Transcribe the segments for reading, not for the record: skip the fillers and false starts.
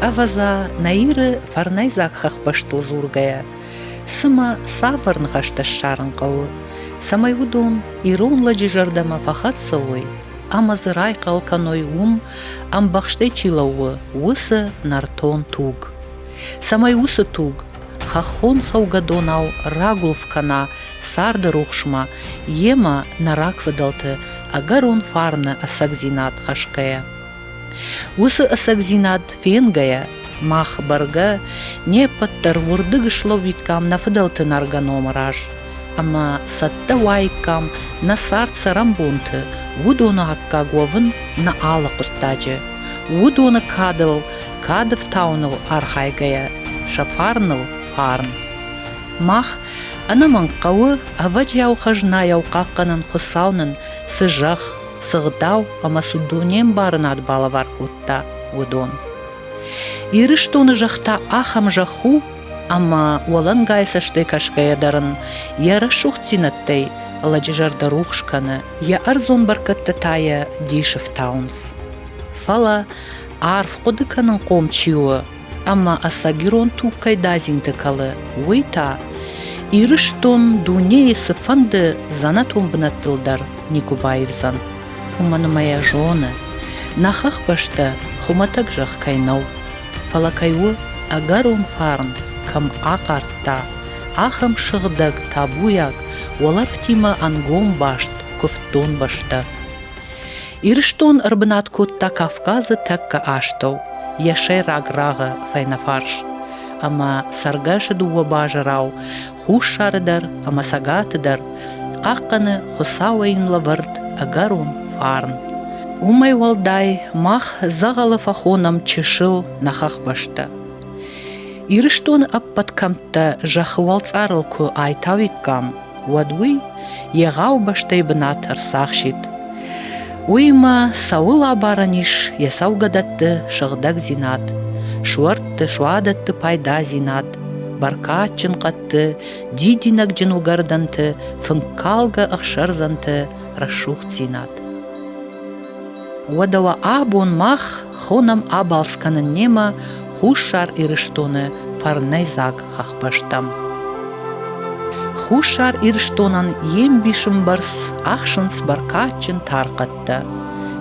Ӕвӕдза, нӕ Иры фӕрнӕйдзаг хӕхбӕстыл дзургӕйӕ, цымӕ цавӕр ныхӕстӕ ссарын хъӕуы, цӕмӕй уыдон ирон лӕджы зӕрдӕмӕ фӕхӕццӕ уой ӕмӕ дзы райхъал кӕной уым ӕмбӕхстӕй чи лӕууы, уыцы нӕртон туг. Цӕмӕй уыцы туг хӕххон цӕугӕдонау рагуылф кӕна царды рухсмӕ, йемӕ нӕ рагфыдӕлты ӕгӕрон фарны ӕцӕгдзинад хӕсгӕйӕ. Уыцы ӕцӕгдзинад фенгӕйӕ, мах бӕргӕ не ппӕт дӕр уырдыг слӕууиккам нӕ фыдӕлты нӕргӕ номы раз ӕмӕ цӕттӕ уаиккам нӕ цард-цӕрӕнбонты уыдоны аккаг уӕвын нӕ алы хъуыддаджы, уыдоны кадыл кады фтауыныл архайгӕйӕ, сӕ фарныл фарн. Мах ӕнӕмӕнг хъӕуы ӕвӕджиау хӕзнайау хъахъхъӕнын Хуыцау нын цы зӕхх, цы гъдау ӕмӕ цы дунембарынад балӕвар кодта, уыдон. Ирыстоны зӕхх та ахӕм зӕхх у, ӕмӕ уӕлӕнгай цӕстӕй кӕсгӕйӕ дӕр ын йӕ рӕсугъддзинӕдтӕй лӕджы зӕрдӕ рухс кӕны, йӕ ӕрдзон бӕркӕдтӕ та йӕ дисы фтауынц. Фӕлӕ арф хъуыды кӕнынхъом чи у ӕмӕ ӕцӕг ирон туг кӕй дадзинты кӕлы, уый та Ирыстон дунейы цыфӕнды дзӕнӕтон бынӕттыл дӕр никуы баивдзӕн, уымӕн ӕмӕ йӕ зоны, нӕ хӕхбӕстӕ хуымӕтӕг зӕхх кӕй нӕу, фӕлӕ кӕй у ӕгӕрон фарн кӕм ахъардта, ахӕм сыгъдӕг, табуйаг, уӕлӕрвтимӕ ӕнгом баст куывддон бӕстӕ. Ирыстон ӕрбынат кодта Кавказы тӕккӕ астӕу, йӕ сӕйраг рагъы фӕйнӕфарс. Ӕмӕ цӕргӕсы дыууӕ базырау Хуссары дӕр ӕмӕ Цӕгаты дӕр хъахъхъӕны Хуыцауӕй йын лӕвӕрд ӕгӕрон фарн. Уымӕй уӕлдай мах дзӕгъӕлы фӕхонӕм чысыл нӕ хӕхбӕстӕ. Ирыстоны ӕппӕт кӕмттӕ зӕххы уӕлцъарыл куы айтауиккам, уӕд уый егъау бӕстӕйы бынат ӕрцахсид. Уыимӕ цӕуыл абарӕн ис йӕ цӕугӕдӕтты сыгъдӕгдзинад, суӕртты, суадӕтты пайдадзинад, бӕркадджын хъӕдты, дидинӕгджын уыгӕрдӕнты, фынккалгӕ ӕхсӕрдзӕнты рӕсугъддзинад. Уӕдӕ уӕ абон мах хонӕм абалц кӕнын немӕ Хуссар Ирыстоны фӕрнӕйдзаг хӕхбӕстӕм. Хуссар Ирыстонӕн йе мбисӕмбӕрц ахсынц бӕркадджын тархъӕдтӕ,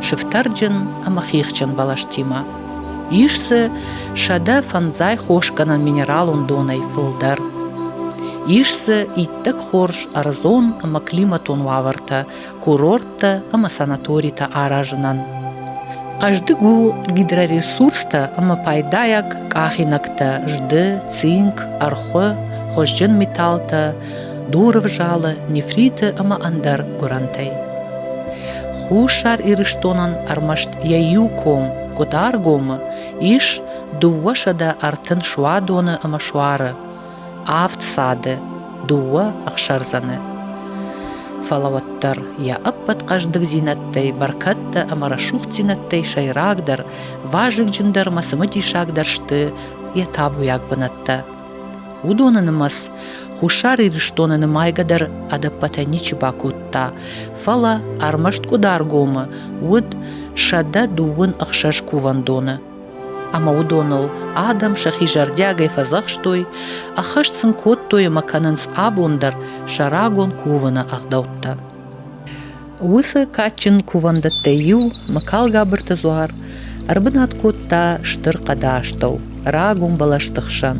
сыфтӕрджын ӕмӕ хихджын бӕлӕстимӕ. Ис дзы 105 хосгӕнӕн минералон донӕй фылдӕр. Ис дзы иттӕг хорз ӕрдзон ӕмӕ климатон уавӕртӕ курорттӕ ӕмӕ санаторитӕ аразынӕн. Хъӕздыг у гидроресурстӕ ӕмӕ пайдайаг къахинӕгтӕ зды, цинк, ӕрхуы, хуызджын металлтӕ, дурывзалы, нефриты ӕмӕ ӕндӕр гуырӕнтӕй. Хуссар Ирыстонӕн ӕрмӕст йӕ иу ком, Къуыдаргомы, ис 230 суадоны ӕмӕ суары, авд цады, дыууӕ ӕхсӕрдзӕны. Фӕлӕ уӕддӕр йӕ ӕппӕт хъӕздыгдзинӕдтӕй, бӕркӕдтӕ ӕмӕ рӕсугъддзинӕдтӕй сӕйрагдӕр, вазыгджындӕр ӕмӕ цымыдисагдӕр сты йӕ табуйаг бынӕттӕ. Уыдоны нымӕц Хуссар Ирыстоны нымайгӕ дӕр ӕдӕппӕтӕй ничи бакодта, фӕлӕ ӕрмӕст Къуыдаргомы уыд 126 кувӕндоны. Ӕмӕ уыдоныл адӕм сӕхи зӕрдиагӕй фӕдзӕхстой, ӕххӕст сын кодтой ӕмӕ кӕнынц абон дӕр сӕ рагон кувыны ӕгъдӕуттӕ. Уыцы кадджын кувӕндӕттӕй иу, Мыкалгабырты дзуар, ӕрбынат кодта стыр хъӕды астӕу, рагон бӕлӕсты хсӕн.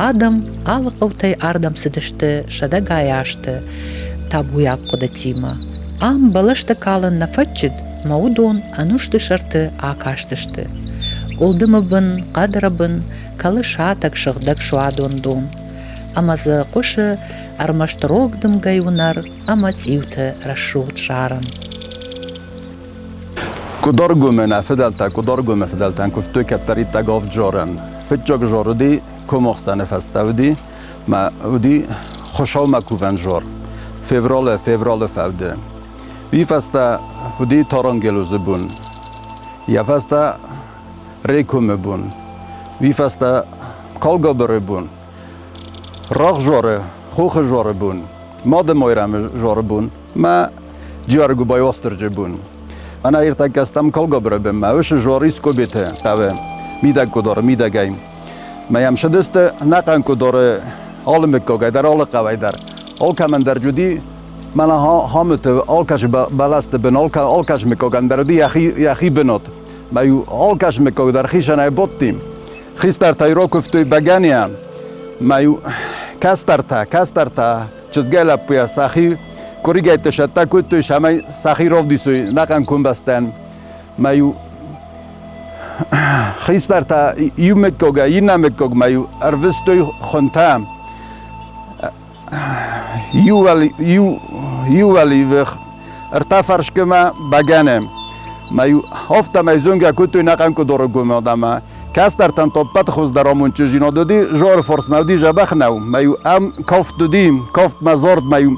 Адӕм алы хъӕутӕй ардӕм цыдысты сӕдӕгай азты табуйаг хъуыдытимӕ. Ам бӕлӕстӕ калын нӕ фӕччыд, мӕ уыдон ӕнусты сӕрты акастысты. Къуылдымы бын, хъӕдрӕбын кӕлы сатӕг сыгъдӕг суадон дон, ӕмӕ дзы хъуысы ӕрмӕст рог дымгӕйы уынӕр ӕмӕ цъиуты рӕсугъд зарын. Къуыдаргомӕн ӕ фыдӕлтӕ Къуыдаргомы фыдӕлтӕн куывтой кӕддӕриддӕр авд зарӕн. Фыццаг зар уыди комахсӕны фӕстӕ уыди, мӕ уыди Хуыцаумӕ кувӕн зар. Февралы, февралы фӕуды. Уый фӕстӕ уыди Тарангелузы бон. Йӕ фӕстӕ Рекомы бон. Уый фӕстӕ Калгабыры бон. Рагъзоры, хохы зоры бон. Мады Майрӕмы зоры бон. Мӕ Джиаргуыбайы Уастырджы бон. Ӕнӕ иртӕггӕ стӕм Калгабыры бынмӕ, уышы зор Искобеты хъӕуы. Мидӕг къуыдоры мидӕгӕй. Мӕ йӕм цыдысты ӕнӕхъӕн къуыдоры алы мыггагӕй дӕр, алы хъӕуӕй дӕр. Алкӕмӕн дӕр уыди мӕнӕ Хамыты алкӕцы бӕлӕсты бын, алкӕцы мыггагӕн дӕр уыди йӕхи бынат. Мӕ-иу алкӕцы мыггаг дӕр хицӕнӕй бадти. Хистӕртӕ ракуывтой бӕгӕныйӕ, мӕ-иу кӕстӕртӕ чызгӕй лӕппуйӕ сӕхи къуыригӕйтты сӕттӕ кодтой, цӕмӕй сӕхи равдисой нӕхъӕн комбӕстӕн. Мӕ-иу хистӕртӕ иу мыггагӕй иннӕ мыггагмӕ-иу ӕрвыстой хуынтӕ. Иу уӕливых ӕртӕ фӕрскмӕ бӕгӕны. Мӕ-иу афтӕмӕй зонгӕ кодтой нӕхъӕн къуыдоры гуымирд ӕмӕ кӕстӕртӕн та ӕппӕты хуыздӕр амондджын уыди, Жоры форсмӕ уыди дзӕбӕх нӕу. Мӕ-иу ӕм кафт уыди, кафтмӕ зардмӕ-иу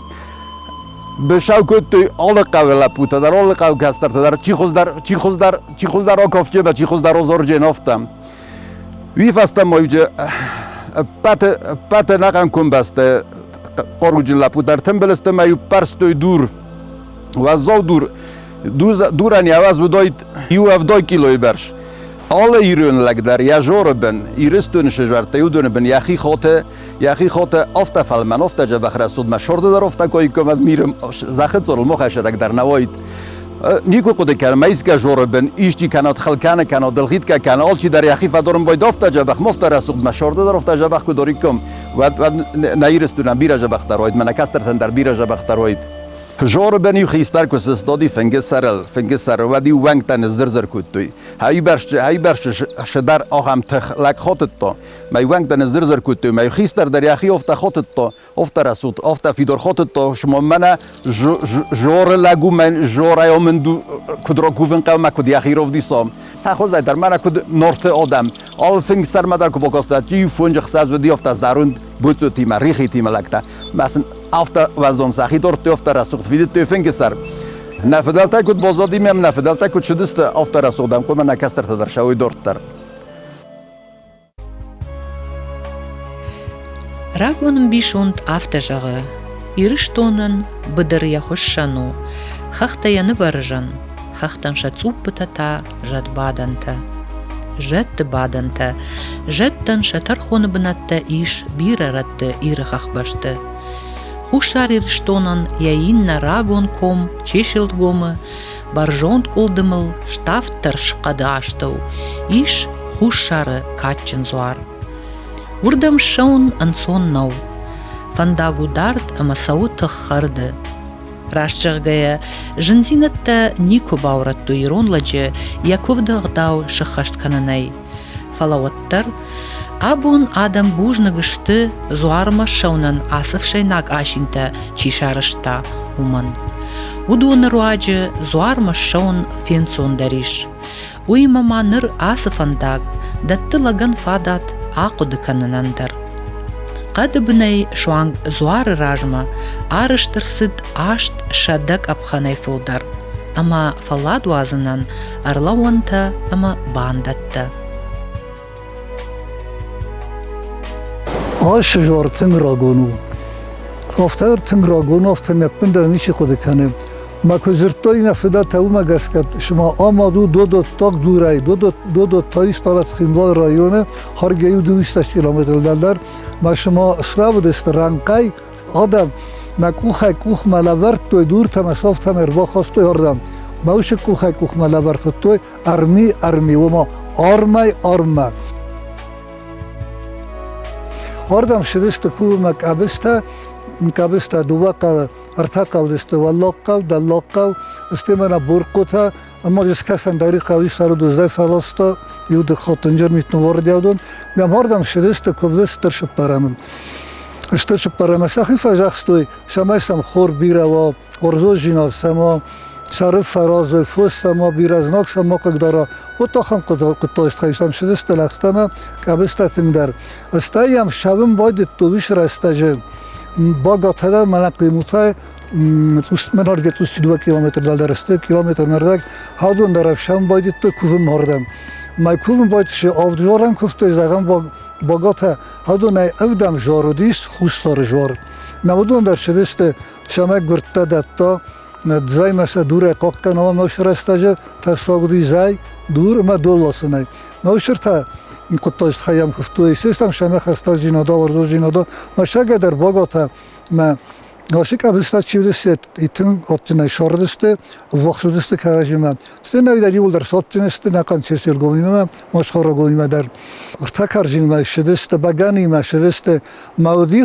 быцӕу кодтой алы хъӕуы лӕппутӕ дӕр, алы хъӕуы кӕстӕртӕ дӕр, чи хуыздӕр, чи хуыздӕр, чи хуыздӕр акафтджы ӕмӕ чи хуыздӕр озорджын, афтӕ. Уый фӕстӕ ма ӕппӕты ӕнӕхъӕн комбӕсты хъаруджын лӕппу дӕр тымбыл сты ӕмӕ иу ппӕрстой дур, уӕззау дур. Дурӕн йӕ уӕз уыдаид иу 70 килойы бӕрц. Алы ирон лӕг дӕр йӕ зоры бын, Ирыстоны сызӕрдтӕй уыдоны бын йӕхи хоты, йӕхи хоты афтӕ фӕлмӕн, афтӕ дзӕбӕх рӕсугъд мӕ сорды дӕр афтӕ койкомӕ миры зӕххы цъорыл мохӕсӕрӕг дӕр нӕ уаид. Никуы хъуыды кӕнын, мӕ исгӕ зоры бын исчи кӕнӕд хыл кӕны, кӕнӕд ӕлгъитгӕ кӕны, алчи дӕр йӕхи фӕдорын байдыд афтӕ дзӕбӕх, афтӕ рӕсугъд мӕ сорды дӕр афтӕ дзӕбӕх куы дорикком, уӕд нӕ Ирыстонӕн бирӕ дзӕбӕхдӕр уаид, мӕнӕ кӕстӕртӕн дӕр бирӕ дзӕбӕхдӕр уаид. Зоры бын-иу хистӕр куы сыстади фынгы сӕрыл, фынгы сӕрыл, уӕд-иу уӕнгтӕ ныззыр-зыр кодтой. Хӕйбӕрсты цыдӕр ахӕм тых лӕг хотыдта. Мӕ уӕнгтӕ ныззыр-зыр кодтой, мӕ хистӕр дӕр йӕхи афтӕ хотыдта, афтӕ рӕсугъд, афтӕ фидар хотыдта, цыма мӕнӕ зоры лӕг у, мӕн зорӕй мын куыд ракувын хъӕуы, мӕ куыд йӕхи равдиса. Сӕ хуызӕй дӕр мӕнӕ куыд Нарты адӕм, алы фынг сӕрмӕ дӕр куы бакастӕ, чи фынджы хсӕз уыди, афтӕ зӕронд боцъотимӕ, рихитимӕ лӕгтӕ. Мӕ сын афтӕ уӕздон сӕхи дордтой, афтӕ рӕсугъд фидыдтой фынгы сӕр. Нӕ фыдӕлтӕ куыд баззади мӕм, нӕ фыдӕлтӕ куыд цыдысты, афтӕ рӕсугъд ӕм хъуамӕ нӕ кӕстӕртӕ дӕр сӕ уый дорддӕр. Рагон ӕмбисонд афтӕ зӕгъы: Ирыстонӕн быдыр йӕ хуыссӕн у, хӕхтӕ йӕ нывӕрзӕн, хӕхтӕн сӕ цъуппытӕ та зӕдбадӕнтӕ. Зӕдты бадӕнтӕ, зӕдтӕн сӕ тӕрхоны бынӕттӕ ис бирӕ рӕтты Иры хӕхбӕсты. Хуссар Ирыстонӕн йӕ иннӕ рагон ком Чеселтгомы бӕрзонд къуылдымыл ставддӕр схъӕды астӕу ис Хуссары кадджын дзуар. Уырдӕм ссӕуын ӕнцон нӕу. Фӕндаг у дард ӕмӕ цӕуы тых хӕрды. Раст зӕгъгӕйӕ, зындзинӕдтӕ никуы баурӕдтой ирон лӕджы йӕ куывды ӕгъдау сыххӕст кӕнынӕй. Фӕлӕ уӕддӕр абон адӕм бузныг сты, дзуармӕ ссӕуынӕн ацы ӕфсӕйнаг асинтӕ чи сарӕзта, уымӕн. Уыдоны руаджы дзуармӕ ссӕуын фенцондӕр ис. Уыимӕ ма ныр ацы фӕндаг дӕтты лӕгӕн фадат ахъуыды кӕнынӕн дӕр. Хъӕды бынӕй суанг дзуары размӕ арӕзт ӕрцыд 800 къӕпхӕнӕй фылдӕр ӕмӕ фӕллад уадзынӕн ӕрлӕууӕнтӕ ӕмӕ бандӕттӕ. Ацы зар тынг рагон у. Афтӕ тынг рагон, афтӕ ме ӕппындӕр ничи хъуыды кӕны. Мӕ куы дзырдтой нӕ фыдӕлтӕ, уымӕ гӕсгӕ цыма амад у Додоттаг дурӕй. Додоттайы Старӕ Цхинвалы районы хӕргӕ иу дыууиссӕдз километрыл дӕлдӕр. Мӕ цыма слӕууыдысты рӕнхъӕй адӕм, мӕ къухӕй къухмӕ лӕвӕрдтой дуртӕ мӕ софтӕм ӕрбахастой ардӕм. Мӕ усы къухӕй къухмӕ лӕвӕрдтой арми арми, ома армӕй арммӕ. Ардӕм цыдысты кувынмӕ къӕбыстӕ, къӕбыстӕ дыууӕ хъӕуы, ӕртӕ хъӕуы сты Уӕллагхъӕу, Дӕллагхъӕу, стӕй мӕнӕ Бурхъутӕ, ӕмӕ скӕсӕн дӕр хъӕуи сӕрудуздӕй фӕласта, иу дыххатынджыр мит ныууардӕудон. Мӕм ардӕм цыдысты куывды стыр цыппӕрӕмы. Стыр цыппӕрӕмы сӕхи фӕдзӕхстой, цӕмӕй сӕм хор бирӕ уа, хорздзинад сӕм уа, сӕры фӕразой, фос сӕм уа, бирӕ знаг сӕм ма хъыгдара. Вот ахӕм хъуыддаджы сӕм цыдысты лӕгъстӕмӕ, къӕбыстӕ тынгдӕр. Стӕй йӕм ссӕуын байдыдтой уыцы рӕстӕджы Багатӕ дӕр мӕнӕ Хъимутӕй мӕнӕрдгӕ цъус дыууӕ километр дӕлдӕр сты, километр нӕрдӕг. Хӕдон дӕр ӕфсӕн байдыдтой кувынмӕ ардӕм. Мӕ кувын байдыдтой авд жорӕн куывтой, зӕгъӕм, Багатӕ. Хӕдонӕй ӕвдӕм жор уыдис, Хуссары жор. Мӕ уыдон дӕр цыдысты, цӕмӕй гуырдтӕ дӕтта. Зӕймӕ сӕ дурӕй хъахъхъӕнӕн рӕстӕджы тӕссаг уыди зӕй, дур ӕмӕ дон ласынӕй. Мӕ та хъуыддаджы тыххӕй йӕм куывтой, систам сӕмӕ хӕстӕгдзинад, уарзондзинад, мӕ сӕгӕдӕр багатӕ мӕ ацы къӕбыстӕ чи уыдысты, тынг адджынӕй сӕрдысты, ӕввахс уыдысты кӕрӕдзимӕ. Стӕй нӕ дӕр иууылдӕр садджын сты, нӕ хъанцесергомимӕ, Мосхорогомимӕ дӕр. Ӕртӕ карзинмӕ ссыдысты, бӕгӕныимӕ ссыдысты. Мӕ уыди,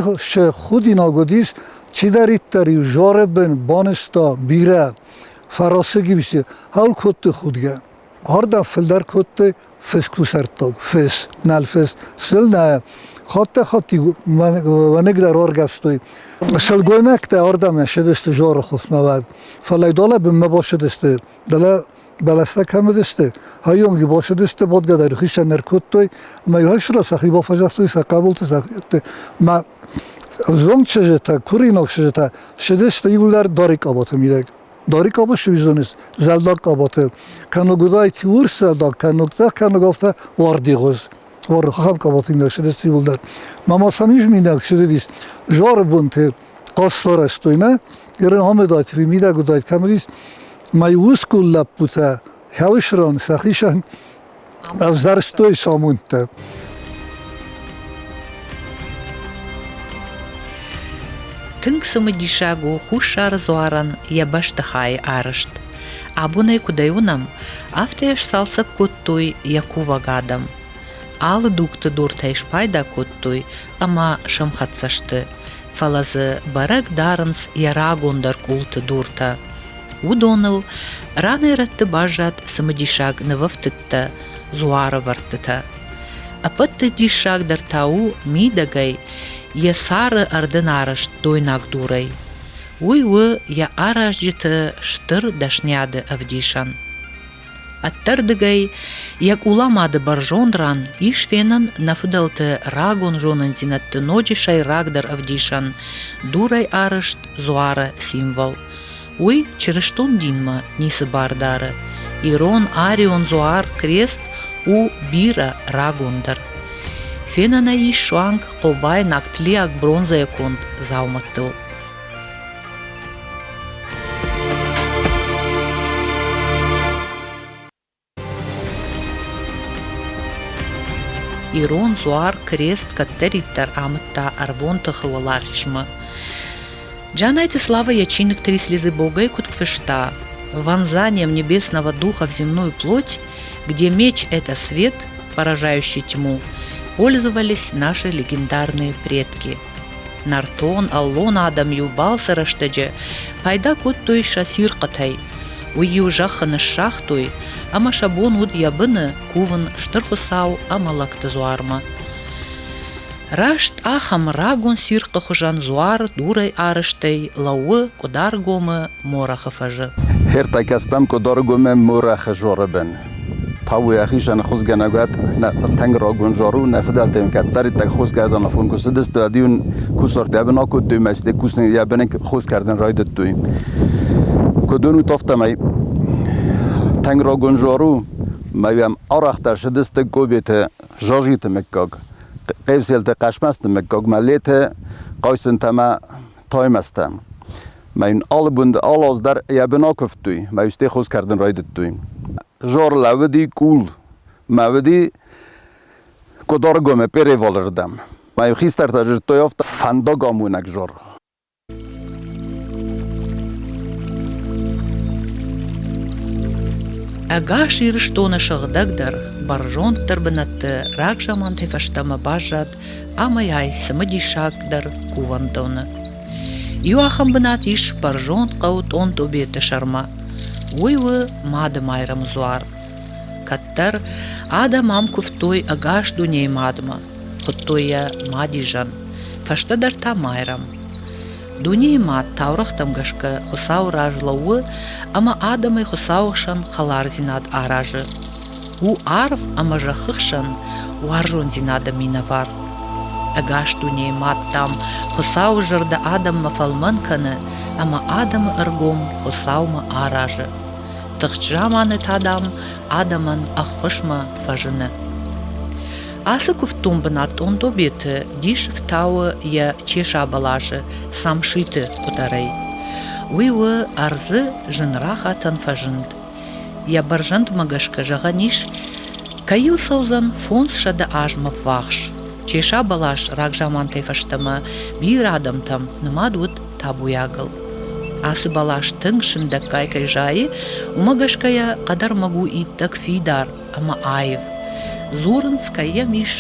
худинаг уыдис, чидӕриддӕр-иу зары бын банызта бирӕ, фӕрасыг-иу хӕл кодтой худгӕ. Ардӕм фылдӕр кодтой фыс кусӕрттаг, фыс, нӕл фыс, сыл нӕ хаттӕй-хатт-иу уӕныг дӕр аргӕвстой. Сылгоймӕгтӕ ардӕм нӕ ссыдысты зары хуылфмӕ уӕд, фӕлӕ далӕ бынмӕ бацыдысты, далӕ бӕлӕстӕ кӕм уыдысты, айонг бацыдысты, бодгӕ дӕр хицӕн ӕркодтой, ӕмӕ иу хӕсрӕ сӕхи бафӕдзӕхстой сӕ хъӕбулты, сӕхиуӕтты. Мӕ ӕвзонг чызджытӕ, куринаг чызджытӕ ссыдысты иууылдӕр дари къабаты мидӕг. Дари къаба сывзоныс зӕлдаг къабаты, кӕнног уыдаид урс зӕлдаг, кӕнног цъӕх, кӕнног афтӕ уардигъуыз. Ахӕм къабаты мидӕг ссыдысты иууылдӕр. Мӕ ма сӕм ис мидӕг ссыдис зары бонты хъаз сарӕзтой, нӕ? Ирон амыдаид, мидӕг уыдаид, кӕм уыдис, мӕ усгур лӕппутӕ хӕуысран сӕхицӕн ӕвзӕрстой самундтӕ. Тынг цымыдисаг у Хуссары дзуарӕн йӕ бӕстыхайы арӕзт. Абон ӕй куыдӕй уынӕм, афтӕ йӕ сцалцӕг кодтой йӕ кувӕг адӕм. Алы дугты дуртӕй спайда кодтой ӕмӕ сӕмхӕццӕ сты, фӕлӕ дзы бӕрӕг дарынц йӕ рагондӕр къулты дуртӕ. Уыдоныл ранӕй-рӕтты баззад цымыдисаг нывӕфтыдтӕ, дзуарӕвӕрдтытӕ. Ӕппӕты диссагдӕр та у мидӕгӕй йӕ цары ӕрдынарӕзт дойнаг дурӕй. Уый у йӕ аразджыты стыр дӕсниады ӕвдисӕн. Ӕддӕрдыгӕй йӕ къуламады бӕрзонд ран ис фенӕн нӕ фыдӕлты рагон зонындзинӕдты ноджы сӕйрагдӕр ӕвдисӕн дурӕй арӕзт дзуары символ. Уый чырыстон динмӕ ницы бар дары. Ирон арион дзуар крест у бирӕ рагондӕр. Фенӕн ӕй ис суанг хъобайнаг тлиаг бронзӕйӕ конд дзаумӕттыл. Ирон дзуар крест кӕддӕриддӕр амыдта ӕрвон тыхы уӕлахизмӕ. Джанайты Слава йӕ чиныг «Три слезы Бога»-й куыд фыста, «Вонзанием небесного духа в земную плоть, где меч – это свет, поражающий тьму, пользовались наши легендарные предки». Нӕртон, аллон адӕм-иу балцы рӕстӕджы пайда кодтой сӕ цирхъытӕй. Уый-иу зӕххы ныссагътой, ӕмӕ сӕ бон уыд йӕ быны кувын Стыр Хуыцау ӕмӕ лӕгты дзуармӕ. Раст ахӕм рагон цирхъы хуызӕн дзуар дурӕй арӕзтӕй лӕууы Къуыдаргомы Морӕхы фӕзы. Хертӕкӕстӕм Къуыдаргомы Морӕхы зоры бын. Тауы йӕхицӕн хусгӕнӕгуат тынг рагон зар у, нӕ фыдӕлтӕм кӕддӕриддӕр хусгӕрдӕн афон куы цыдысты, уӕд-иу кусарт йӕ бын акодтой мӕ стӕй кусын йӕ быны хус кӕрдын райдыдтой. Куыд уынут, афтӕмӕй тынг рагон зар у, мӕ йӕм арӕхдӕр цыдысты Гобеты Жажиты мыггаг, Хъевселты Хъӕсмӕсты мыггаг, Мӕллеты Хъайсынтӕ мӕ Таймӕзтӕ. Мӕ йын алы бон, алы аз дӕр йӕ бын акуывтой, мӕ стӕй хос кӕрдын райдыдтой. Зор лӕууыди къул, мӕ уыди Къуыдаргомы Перевалырдӕм. Мӕ хистӕртӕ зыдтой афтӕ фӕндагамонӕг зор. Ӕгас Ирыстоны сыгъдӕгдӕр, бӕрзонддӕр бынӕтты рагзамантӕй фӕстӕмӕ баззад амӕй-ай цымыдисагдӕр кувӕндоны. Иу ахӕм бынат ис бӕрзонд хъӕу Тъонтъобеты сӕрмӕ. Уый у Мады Майрӕмы дзуар. Кӕддӕр адӕм ам куывтой ӕгас дунейы мадмӕ, хуыдтой йӕ Мадизӕн, фӕстӕдӕр та Майрӕм. Дунейы мад таурӕгътӕм гӕсгӕ Хуыцауы раз лӕууы ӕмӕ адӕмӕй Хуыцауы хсӕн хӕлардзинад аразы. У арв ӕмӕ зӕххы хсӕн уарзондзинады минӕвар. Ӕгас дунейы мад, дам, Хуыцауы зӕрдӕ адӕммӕ фӕлмӕн кӕны ӕмӕ адӕмы ӕргом Хуыцаумӕ аразы. Тыхст заманы та, дам, адӕмӕн ӕххуысмӕ фӕзыны. Ацы куывддон бынат Тъонтъобеты дис ӕфтауы йӕ чеса бӕласы самшиты къутӕрӕй. Уый у ӕрдзы зын рахатӕн фӕзынд. Йӕ бӕрзӕндмӕ гӕсгӕ зӕгъӕн ис, кӕй йыл цӕудзӕн 500 азмӕ ввахс. Чеса бӕлас рагзамантӕй фӕстӕмӕ бирӕ адӕмтӕм нымад уыд табуйагыл. Ацы бӕлас тынг сындӕггай кӕй зайы, уымӕ гӕсгӕ йӕ хъӕдӕрмӕг у иттӕг фидар ӕмӕ аив. Дзурынц, кӕй йӕм ис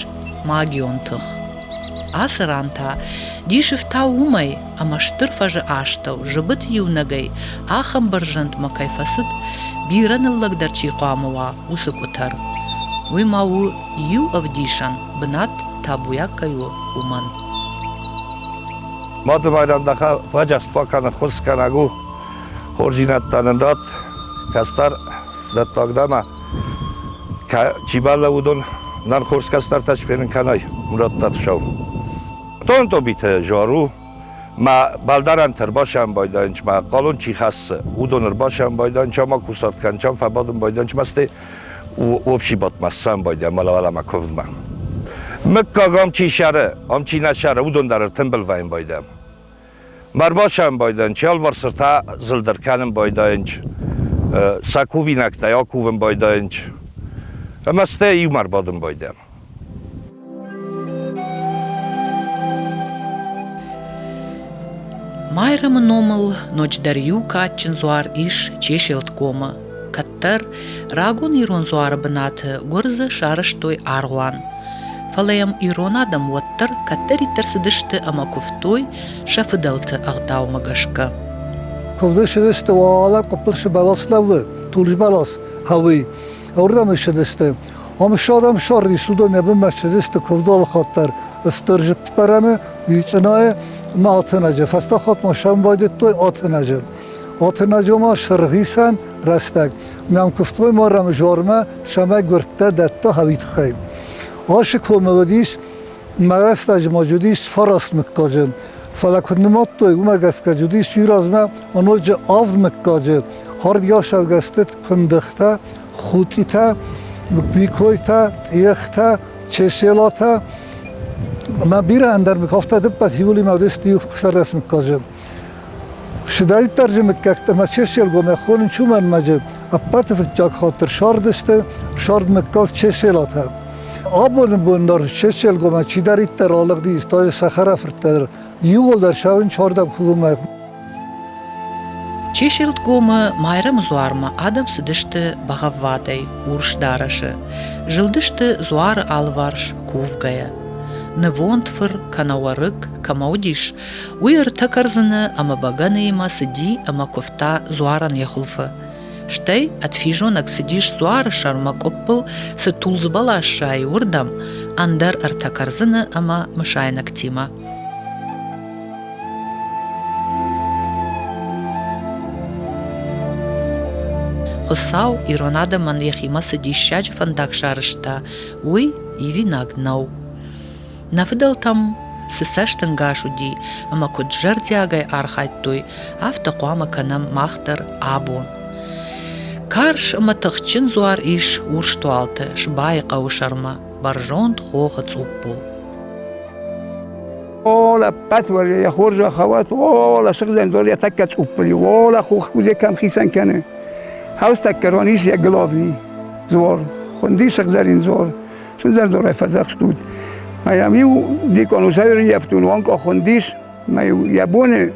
магион тых. Ацы ран та дисы фтау уымӕй, ӕмӕ стыр фӕзы астӕу зыбыт иунӕгӕй ахӕм бӕрзӕндмӕ кӕй фӕцыд, бирӕ ныллӕгдӕр чи хъуамӕ уа, уыцы къутӕр. Уый ма у иу ӕвдисӕн, бынат табуйаг кӕй у, уымӕн. Мады Майрӕм дӕ фӕдзӕхст бакӕны ххуысгӕнӕг у, хорздзинӕдтӕ нын ратт, кӕстӕр дӕттаг дӕмӕ чи балӕууы, уыдон нӕн хорз кӕстӕртӕ фенын кӕнай, мураттаты сау. Тонтобиты жор у, мӕ бӕлдарӕнтӕ ӕрбасӕн байдайынц, мӕ хъалон чи хӕссы, уыдон ӕрбасӕн байдайынц, ӕмӕ кусарт кӕнынц, фӕбадын байдайынц, мӕ стӕй общий бадтмӕ ссӕн байдайӕм мӕлӕ-мӕлӕмӕ куывдмӕ. Мыггаг ам чи сӕры, ам чи нӕ сӕры, уыдон дӕр ӕртымбыл вӕййын байдайӕм. Ма ӕрбасӕн байдайынц, алварсыртӕ зылдӕр кӕнын байдайынц, сӕ кувинӕгтӕй акувын байдайынц, ӕмӕ стӕй иумӕ ӕрбадын байдайӕм. Майрӕмы номыл ноджыдӕр иу кадджын дзуар ис Чеселтгомы. Кӕддӕр рагон ирон дзуары бынаты гуырдзы сарӕзтой аргъуан. Фӕлӕ йӕм ирон адӕм уӕддӕр кӕддӕриддӕр цыдысты ӕмӕ куывтой сӕ фыдӕлты ӕгъдаумӕ гӕсгӕ. Куывды цыдысты уӕлӕ къуыппыл цы бӕлас лӕууы, тулдз бӕлас, хауи, уырдӕм ссыдысты. Ам ссадам ссардис, уыдон йӕ бынмӕ ссыдысты куывдалы хатт дӕр стыр зыппӕрӕны, Ицъынайы ӕмӕ Атынӕджы. Фӕстаг хатт ма сӕм байдыдтой Атынӕджы. Атынӕджы ма сыргъисӕн рӕстӕг. Нӕм куывтой ма Рамзормӕ, цӕмӕй гуырдтӕ дӕтта хауи тыххӕй. Ацы комы уыдис мӕ рӕстӕджы ма уыдис фараст мыггаджы. Фӕлӕ куыд нымадтой, уымӕ гӕсгӕ уыдис уый размӕ ноджы авд мыггаджы, хӕрдгӕсӕргӕсты куындыхтӕ, хуцъитӕ, бикойтӕ, тъехтӕ, чеселатӕ ӕмӕ бирӕ ӕндӕр мыггӕгтӕ дыппӕт иуылимӕ уыдысты иу сӕрдӕс мыггаджы. Цыдӕриддӕр дзы мыггӕгтӕ ӕмӕ Чеселгомӕ хонынц уымӕн ӕмӕ дзы ӕппӕты фыццаг хатт ӕрцардысты сӕрд мыггаг Чеселатӕ. Абоны бон дӕр Чеселгомӕ чидӕриддӕр алыгъди, стӕй сӕ хӕрӕфырттӕ дӕр иууылдӕр цӕуынц ардӕм кувынмӕ. Чеселтгомы Майрӕмы дзуармӕ адӕм цыдысты бӕгъӕввадӕй, урс дарӕсы, зылдысты дзуары алыварс кувгӕйӕ. Нывонд фыр кӕнӕ уӕрыкк кӕмӕ уыдис, уый ӕртӕ кӕрдзыны ӕмӕ бӕгӕныимӕ цыди ӕмӕ куывта дзуарӕн йӕ хуылфы. Стӕй ӕдфизонӕг цыдис дзуары сӕрмӕ къуыппыл цы тулдз бӕлас зайы, уырдӕм, ӕндӕр ӕртӕ кӕрдзыны ӕмӕ мысайнӕгтимӕ. Хуыцау ирон адӕмӕн йӕхимӕ цы диссаджы фӕндаг сарӕзта, уый ивинаг нӕу. Нӕ фыдӕлтӕм цы цӕстӕнгас уыди ӕмӕ куыд зӕрдиагӕй архайдтой, афтӕ хъуамӕ кӕнӕм мах дӕр абон. Карз ӕмӕ тыхджын дзуар ис Урстуалты Сбайы хъӕуы сӕрмӕ, бӕрзонд хохы цъуппыл. Ола, ӕппӕт йӕ хорзӕх ауат, ола, сыгъзӕн дор йӕ тӕккӕ цъуппыл, ола, хох куыдзӕй кӕм хицӕн кӕны. Хаус тӕккӕ рон ис йӕ главный дзуар, хуынди сыгъзӕрин дзуар. Сындзӕрдорӕй фӕдзӕхст уыд. Мӕ йӕм-иу дикъон усӕй ӕрыййӕфтон, уанкъо хуындис, мӕ-иу йӕ боны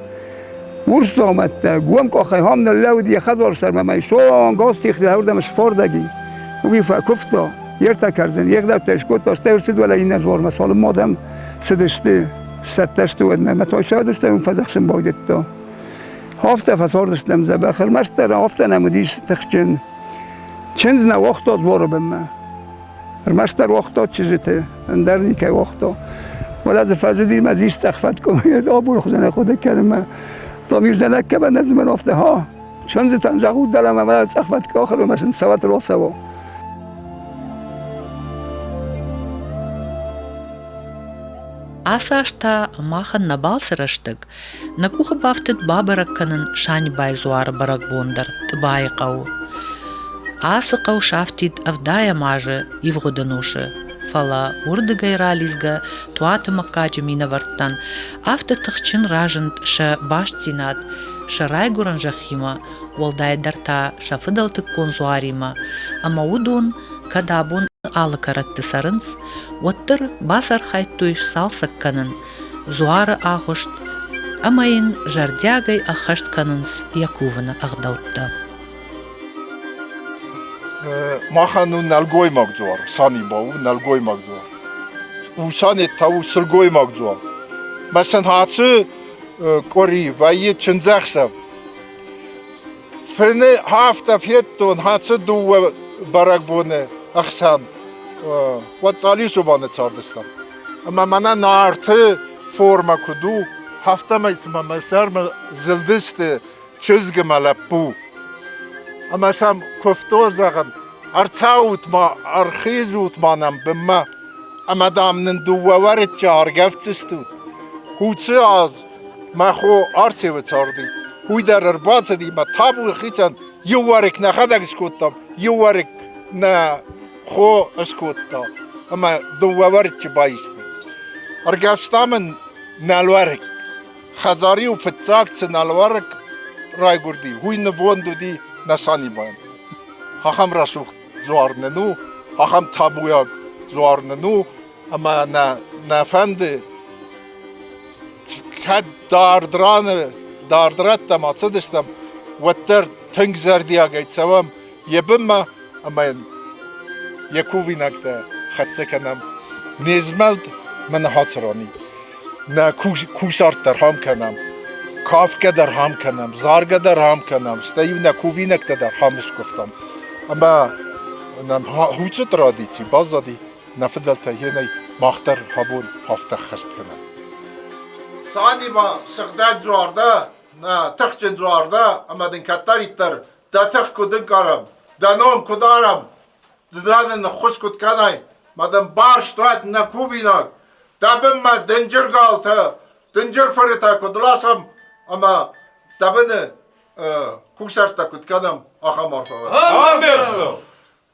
урс дзаумӕттӕ гом къохӕй хом ныллӕуыд йӕ хӕдзар сӕрмӕ, мӕ сонг астихты ӕрдӕм сфардӕги. Уый фӕкуывта, йе ртӕ кӕрдзын йе гъдӕуттӕ скодта, стӕй ӕрцыд уӕлӕ иннӕ дзуармӕ, цалынмӕ адӕм цыдысты, сцӕттӕ сты, уӕдмӕ мӕ тайсадысты, уым фӕдзӕхсын байдыдта. Афтӕ фӕцардыстӕм дзӕбӕх, ӕрмӕстдӕр афтӕ нӕм уыдис тыхджын. Чындз нӕ уагъта дзуары бынмӕ. Ӕрмӕстдӕр уагъта чызджыты, ӕндӕр никӕй уагъта. Уӕлӕ дзы фӕзыди мӕ дзистӕх фӕткъуы, абон хуызӕн хъуыды кӕнын мӕ. Тамир кӕмӕн ӕз мӕн афтӕ, ха, чындзытӕн зӕгъут дӕлӕмӕ мӕ цъӕх фӕткъуы ахӕрон ӕмӕ сын цӕуӕт рацӕуа. Ацы аз та махӕн нӕ балцы рӕстӕг нӕ къухы бафтыд бабӕрӕг кӕнын Санибайы дзуары бӕрӕгбон дӕр Тъбайы хъӕуы. Ацы хъӕу сафтид ӕвдайӕм азы ивгъуыд ӕнусы, фӕлӕ уырдыгӕй ралидзгӕ Туаты мыггаджы минӕвӕрттӕн афтӕ тыхджын разынд сӕ бастдзинад. сӕ райгуырӕн зӕххимӕ, уӕлдайдӕр та сӕ фыдӕлтыккон дзуаримӕ, ӕмӕ уыдон кӕд абон алы кӕрӕтты цӕрынц, уӕддӕр бацархайдтой сцалцӕг кӕнын дзуары агъуыст ӕмӕ йын зӕрдиагӕй ӕххӕст кӕнынц йӕ кувыны ӕгъдӕуттӕ. Махӕн у нӕлгоймаг дзуар, Саниба у нӕлгоймаг дзуар. Усанет та у сылгоймаг дзуар. Мӕ сын ацы къуыри вӕййы чындзӕхсӕв. Фыны афтӕ федтон ацы дыууӕ бӕрӕгбоны ӕхсӕн, уӕд Цъалисубаны цардыстӕм. Ӕмӕ мӕнӕ Нарты формӕ куыд у, афтӕмӕй цыма мӕ сӕрмӕ зылдысты чызг ӕмӕ лӕппу. Ӕмӕ сӕм куывтон, зӕгъын, ӕрцӕут-ма, ӕрхизут-ма нӕм бынмӕ, ӕмӕ, дам, нын дыууӕ уӕрыччы аргӕвддзыстут. Уыцы аз мӕ хо Арцеуы царди, уый дӕр ӕрбацыди мӕ табуйы хицӕн иу уӕрыкк нӕхӕдӕг скодтам, иу уӕрыкк нӕ хо скодта, ӕмӕ дыууӕ уӕрыччы баисты. Ӕргӕвстам ын нӕлуӕрыкк. Хӕдзары-иу фыццаг цы нӕлуӕрыкк райгуырди, уый нывонд уыди нӕ Санибайӕн. Ахӕм рӕсугъд дзуар нын у, ахӕм табуйаг дзуар нын у, ӕмӕ нӕ нӕ фӕнды, кӕд дард раны, дард рӕттӕм ацыдыстӕм, уӕддӕр тынг зӕрдиагӕй цӕуӕм йӕ бынмӕ ӕмӕ йын йӕ кувинӕгтӕ хӕццӕ кӕнӕм. Не змӕлд мӕ нӕ хацырани. Нӕ кусарт дӕр хам кӕнӕм, кафгӕ дӕр хам кӕнӕм, заргӕ дӕр хам кӕнӕм, стӕй-иу нӕ кувинӕгтӕ дӕр хам скуывтам. Ӕмӕ нӕм хуцы традици баззади, нӕ фыдӕлтӕ йенӕй мах дӕр абон афтӕ ӕххӕст кӕнӕм. Саниба сыгъдӕг дзуар дӕ, нӕ тыхджын дзуар дӕ, ӕмӕ дын кӕддӕриддӕр дӕ тых куыд ӕнкъарӕм, дӕ ном куыд арӕм, ды дӕ нын ныххуыс куыд кӕнай, мӕ дын барст уӕд нӕ кувинаг, дӕ бынмӕ дынджыр галтӕ, дынджыр фырытӕ куыд ласӕм ӕмӕ дӕ быны кусӕрттӕ куыд кӕнӕм, ахӕм арфӕ уӕд.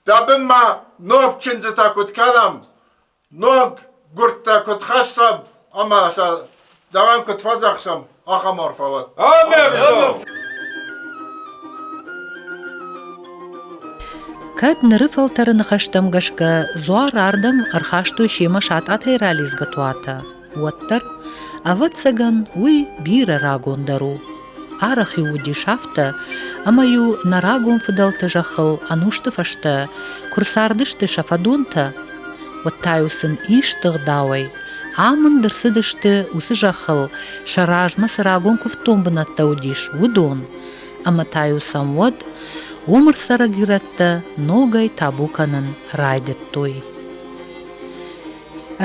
Дӕ бынмӕ ног чындзытӕ куыд кӕнӕм, ног гуырдтӕ куыд хӕссӕм ӕмӕ сӕ дӕуӕн куыд фӕдзӕхсӕм, ахӕм арфӕ уӕд. Кӕд ныры фӕлтӕры ныхӕстӕм гӕсгӕ дзуар ардӕм ӕрхастой семӕ Сатъатӕй ралидзгӕ туатӕ, уӕддӕр, ӕвӕццӕгӕн, уый бирӕ рагондӕр у. Арӕх-иу уыдис афтӕ, ӕмӕ-иу нӕ рагон фыдӕлты зӕххыл ӕнусты фӕстӕ куы рцардысты сӕ фӕдонтӕ, уӕд та-иу сын исты ӕгъдауӕй амынд ӕрцыдысты уыцы зӕххыл сӕ размӕ цы рагон куывддон бынӕттӕ уыдис, уыдон, ӕмӕ та-иу сӕм уӕд уым ӕрцӕрӕг ирӕттӕ ногӕй табу кӕнын райдыдтой.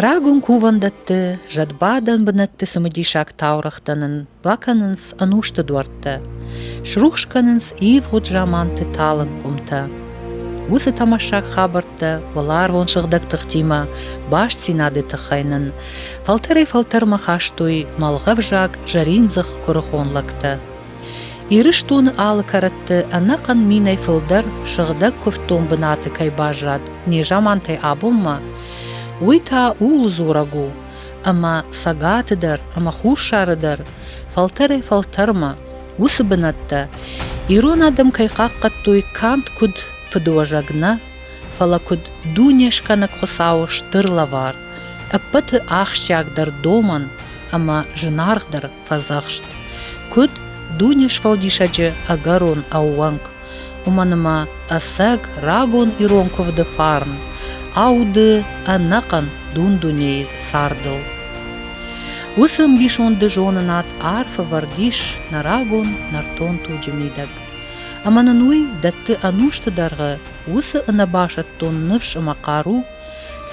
Рагон кувӕндӕтты, зӕдбадӕн бынӕтты цымыдисаг таурӕгътӕ нын бакӕнынц ӕнусты дуӕрттӕ, срухс кӕнынц ивгъуыд заманты талынг къуымтӕ. Уыцы тӕмӕссаг хабӕрттӕ уӕларвон сыгъдӕг тыхтимӕ бастдзинады тыххӕй нын фӕлтӕрӕй-фӕлтӕрмӕ хастой мӕлгъӕвзаг зӕриндзых куырыхон лӕгтӕ. Ирыстоны алы кӕрӕтты ӕнӕхъӕн минӕй фылдӕр сыгъдӕг куывддон бынаты кӕй баззад незамантӕй абонмӕ, уый та ууыл дзурӕг у, ӕмӕ Цӕгаты дӕр ӕмӕ Хуссары дӕр фӕлтӕрӕй-фӕлтӕрмӕ уыцы бынӕттӕ ирон адӕм кӕй хъахъхъӕдтой канд куыд фыдуӕзӕг нӕ, фӕлӕ куыд дунескӕнӕг Хуыцауы стыр лӕвар, ӕппӕты ахсджиагдӕр домӕн ӕмӕ зынаргъдӕр фӕдзӕхст, куыд дунесфӕлдисӕджы ӕгӕрон ӕууӕнк, уымӕн ӕмӕ ӕцӕг рагон ирон куывды фарн ауды ӕнӕхъӕн дун-дунейы цардыл. Уыцы ӕмбисонды зонынад арф ӕвӕрд ис нӕ рагон нӕртон туджы мидӕг. Ӕмӕ нын уый дӕтты ӕнусты дӕргъы уыцы ӕнӕбасӕттон ныфс ӕмӕ хъару,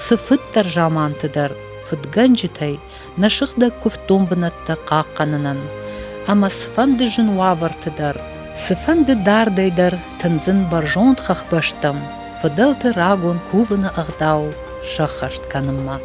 цыфыддӕр заманты дӕр фыдгӕнджытӕй нӕ сыгъдӕг куывддон бынӕттӕ хъахъхъӕнынӕн ӕмӕ цыфӕнды зын уавӕрты дӕр, цыфӕнды дардӕй дӕр тындзын бӕрзонд хӕхбӕстӕм фыдӕлты рагон кувыны ӕгъдау сӕххӕст кӕнынмӕ.